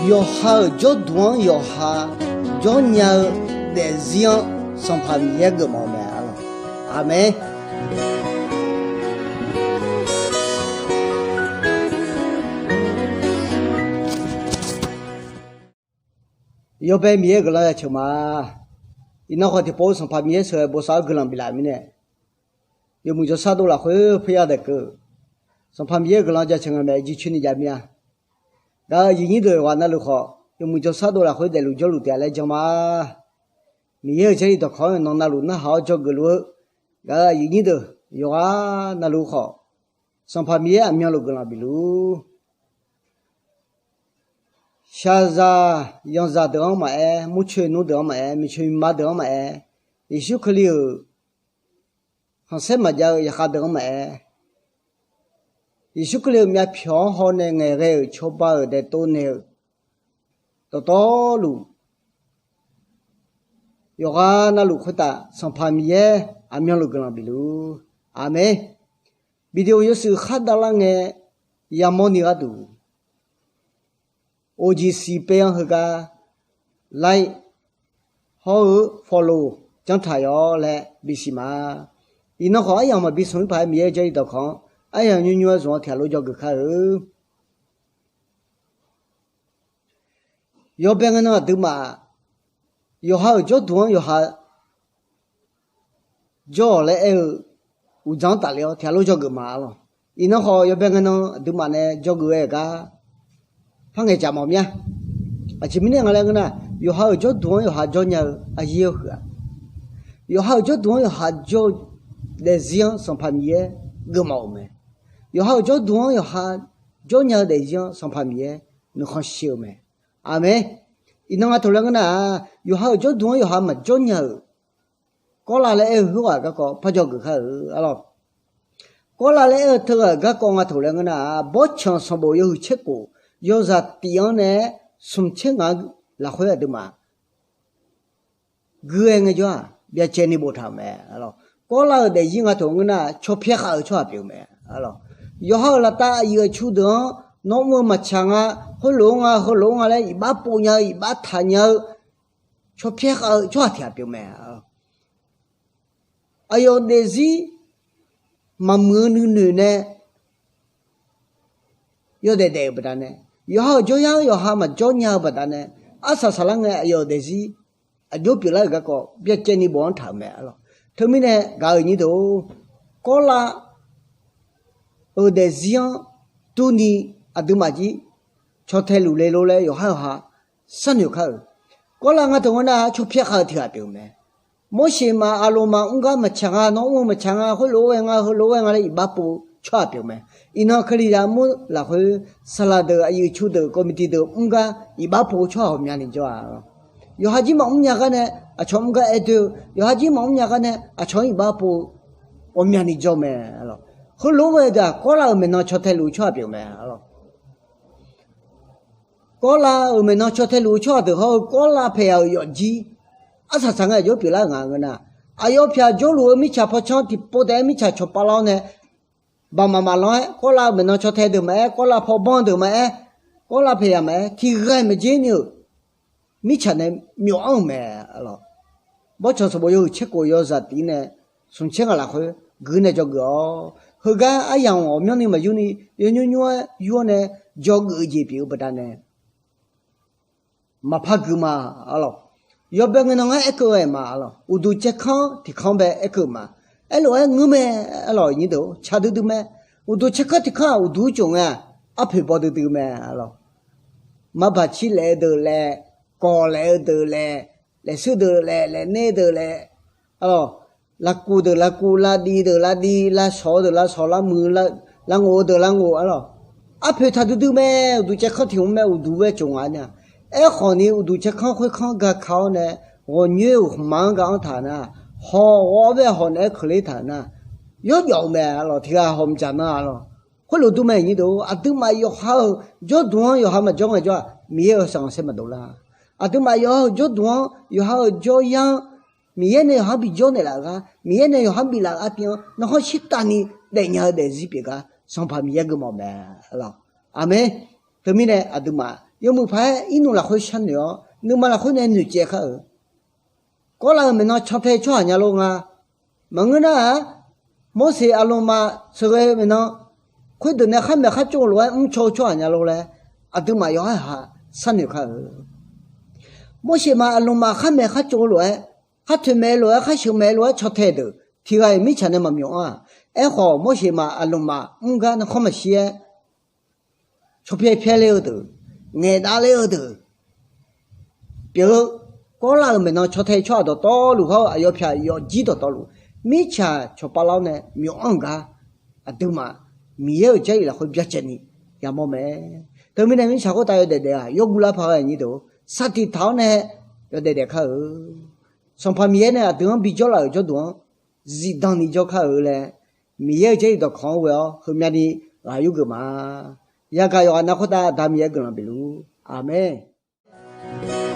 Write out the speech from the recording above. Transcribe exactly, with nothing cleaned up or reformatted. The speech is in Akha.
Yawqha-euq jawrduq-anr yawqha jawrnya-eu daefzir-anr Sanqpaq Miqyaer geufmawf-eu mae. Aqmeq. Yawbae Miqyaer-euq guiqlanq jaceuq ma. Iqnan khawf tiqpov-eu Sanqpaq Miqyaer sheuqghae bosav-anr guiqlanq biflaf-euq mirnae, yawmuiq jawrshar dov lafkhoer parya daeq keuv-eu Sanqpaq Miqyaer-euq guiqlanq jaceuq nga mae, jircoer ni jav mir-a. Gaq-euq aqyuif nyir deuq yawqghaq navluf khawf, yawmuiq jawrshar dov lafkhoer daefluf jawrluf taef-a laer jan ma. Miqyaer-euq Jarlif dawqkawq-anr nan navluf narhaq-awr dzawgeuf luf-eu gaq-euq aqyuif nyir deuq yawqghaq navluf khawf, Sanqpaq Miqyaer aqmyanluf guiqlanq bifluf-ur. Shaqzaq yanqzaq deuq-anr maqaer, murcoeq nmr deuq-anr maqaer, miqcoeq miqma deuq-anr maqaer, Yeqsur Kali-euq khanqsaer maqjav-eu zaqkhav deuq-anr maqaer, Yeqsur Kali-euq myavpyawq-anr hawnae ngaeqghae-euq cawba-euq daeftov naeq-euq dawqtawvluf, yawqghaq navluf khoertav Sanqpaq Miqyaer aqmyanluf guiqlanq bifluf-ur. Aqmeq. Video yawshuif khar davlar ngae yamawr ni gharduq, ojiq siq pae-anr heugar like hawr-eu follow janrtaq yawr laer bisiq ma. Iqnan khawf aryamq maqbi smq-ir paq-aer Miqyaer-euq Jarlif dawqkawq-anr aryamq nymrnymr-aer zmq-awr tiq ghaq lof dzawgeuf kar-eu. Yawbae ngae nan aqduimaf yawqha-euq jawrduq-anr yawqha jawr-awq laer aer-eu uqdzan-anr tafle-awr tiq ghaq lof dzawgeuf ma arlawq. Iqnan khawf yawbae ngae nan aqduimaf nae dzawgeuf-aer gar par ngaeqcaf mawf mir-a. Aqjeq mirnae nga laer ngeur nar, yawqha-euq jawrduq-anr yawqha jawrnya-eu aqyir-awr huiq-a. Yawqha-euq jawrduq-anr yawqha jawr-eu daefzir-anr Sanqpaq Miqyaer geufmawf-euq mae. Yawqha-euq jawrduq-anr yawqha jawrnya-eu daefzir-anr Sanqpaq Miqyaer nuikhanr shir-eu mae. Aqmeq. Iqnan nga taq laer ngeur nar-aq, yawqha-euq jawrduq-anr yawqha maqjawr nya-euq kawrlav laer aer-eu khoerghaq garkawv par dzawgeuf kar-eu arlawq. Kawrlav laer aer-eu teughaq garkawv nga taq laer ngeur nar-aq, bawrtsanq sanqbof yawhuiq tser khof yawzaq tif-anr nae smq tser ngaq-anr lafkhoer aqduimaf gui-aer ngaejawr-aq byacaevni boftaq-euq mae. Kawrlav-euq daefzir nga taq ngeur nar-aq, caw pyaer khav-eu tsawrhaq pyeuf-eu mae. Yawqha-euq laftav aqyuif aqtsu deuq-anr nawr mr-eu maqtsaq nga, khoerlof-aer nga heulof-aer nga laer iqbax pov nya-eu iqbax taq nya-eu caw pyaer khav-eu tsawrhaq tiq ghaq pyeuf-eu mae. Aqyawf daefzir maqmuiq-eu nuinoeq nae yawdaef daef-euq baqdanae, yawqha-euq jawryar-anr yawqha maqjawr nya-eu baqdanae, arsaq saqlar ngae aqyawf-euq daefzir aqjox pyeuflar-euq garkawv byacaevni bof-anr taq-euq mae arlawq. Teumirnae gaq-euq nyir deuq-or, kawrlav-euq daefzir-anr durni aqduimaf jir caw tae luf le lor laer yawqhar yawqha sharnoeq kar-euq. Kawrlav nga taq ngeur nar-aq caw pyaer khav-eu tiq ghaq pyeuf-eu mae. Morseq maf Aqloq maf mr gar maqtsaq nga, nawr mr-eu maqtsaq nga, khoerlof-aer ghae nga heulof-aer ghae nga laer iqbax pov tsawrhaq pyeuf-eu mae. Iqnan Kalizaq mur lafkhoer saqlaq deuq aqyuif cu deuq committee deuq mr gar iqbax pov tsawrhaq ghawqmyani jawr-a. Yawqha jir maqmr nya gar nae aqcawq mr gar aer doer-eu, yawqha jir maqmr nya gar nae aqcawq-anr iqbax pov ghawqmyani jawr mae. Heulof-aer ghae deuq-aq kawrlav-euq maeqnan caw tae luf-eu tsawrhaq pyeuf mae arlawq. Kawrlav-euq maeqnan caw tae luf-eu tsawrhaq deuq hawr-eu kawrlav paeq-aq-euq yawfjir arsaq saq ngae aqjox pyeuflar-euq nga ngeur nar, aqyawf pyaq jawrluf-eu mirtsaq pawtsanr tiqpov taef-aer mirtsaq cawqpav lar-awr nae baqmaq maqlanr-aer kawrlav-eu maeqnan caw tae deuq maqaer, kawrlav pawbanr deuq maqaer, kawrlav paeq yaq maqaer tiqghaq maqjer ni-euq mirtsaq nae myawf anr-euq mae arlawq. Bawrtsanq sanqbof yawhuiq tser khof yawzaq tif nae smq tser ngaq lafkhoer gui nae dzawgeuf-awr, heugar aryamq ghawqmyanrni maqyurni yawnymr nymr-aer yur-awr nae dzawgeuf-eu jeq pyeuf-eu baqdanae maqpar gui ma arlawq. Yawbae ngae nan ngar aerkeuv ghae ma arlawq. Uqduq caerkanr tiqkanr bae aerkeuv ma. Aerlof-aer ngeur mae arlawq, nyir deuq-or, tsaq duidui mae. Uqduq caerkanr tiqkanr-aq uqduq-anr tsof ngae-aq, arpoeq baw duidui mae arlawq. Marbaq cir laef-eu deuq laef, kawq laef-eu deuq laef, laefshuir deuq laef, laefner deuq laef, arlawq, lavkuv deuq lavkuv, lavdiv deuq lavdiv, lavshawq-eu deuq lavshawq, lavmuiq, lavngof-eu deuq lavngof arlawq. Arpoeq taq duidui mae. Uqduq caerkanr tiq hmq mae, uqduq bae tsof nga nar, aerkhawf ni uqduq caerkanr khoerkanr gaka-awr nae ghawqnyoer-euq khmqmaq-anr ga-anr taq nar, hawq ghawv-awr bae hawq naeq-aer keuvler taq nar, yawjawf-eu mae arlawq. Tiqghaq hawq mqdzaq nar arlawq. Khoerlof dur mae, nyir deuq-or, aqduimaf yawqha-euq jawrduq-anr yawqha maqjawr ngaejawr-aq, Miqyaer-euq sanqkhanqsaer maqdov lar. Aqduimaf yawqha-euq jawrduq-anr yawqha-euq jawryar-anr Miqyaer nae yawqha-anr bijawr naeqlaf-eu gar, Miqyaer nae yawqha-anr biflaf-eu artiv-anr narkhanr shirtavni daefnya-eu daefzir pyeuf gar Sanqpaq Miqyaer geufmawf mae arlawq. Aqmeq. Teumirnae aqduimaf yawmuiq paq-aer irnmq lafkhoer sharnoeq-awr, nuima lafkhoer nae noeqtsaev kar-euq. Kawrlav-euq maeqnan cantae tsawrhaq nya lor nga. Maqngeur nar-aq, Morseq Aqlmaf sheuqghae-eu maeqnan khoerdeuq nae khar maeq khar tsov-eu lof-aer mrcaw-eu tsawrhaq nya lor laer, aqduimaf yawqhar ha sharnoeq kar-euq. Morseq maf Aqlmaf khar maeq khar tsov-eu lof-aer, khar toeq maeq-eu lof-aer, khar sheuq maeq-eu lof-aer cantae deuq tiq ghaq-iq mirtsaq nae maqmyawf-anr-aq. Aerkhawf, Morseq maf Aqlmaf mr gar narkhanr maqshir-aer, caw pyaeq pyaeq le-eu deuq, ngaeqdav le-eu deuq pyeuf-eu, kawrlav-euq maeqnan cantae tsawrhaq dawqtawvluf hawr-eu aqyawf pyaq yawfjir dawqtawvluf, mirtsaq cawqpav lar-awr nae myawf-anr-eu gar, aqduimaf Miqyaer-euq Jarlif lafkhoer byacaevni yamawr mae. Teumirnae mirtsaq khoertav yawdaef daef-aq, yawguv lar paq-aer aqnyir deuq, sar tiq taq-awr nae yawdaef daef kar-euq. Sanqpaq Miqyaer nae aqdui-anr bijawr laf-euq jawrduq-anr zifdan ni jawr kar-euq laer, Miqyaer-euq Jarlif dawqkawq-anr ghoe-awr heumyavni ghaq yurgeuf ma. Yagaq yawqghaq nav khoertav Aqda Miqyaer guiqlanq bifluf. Aqmeq.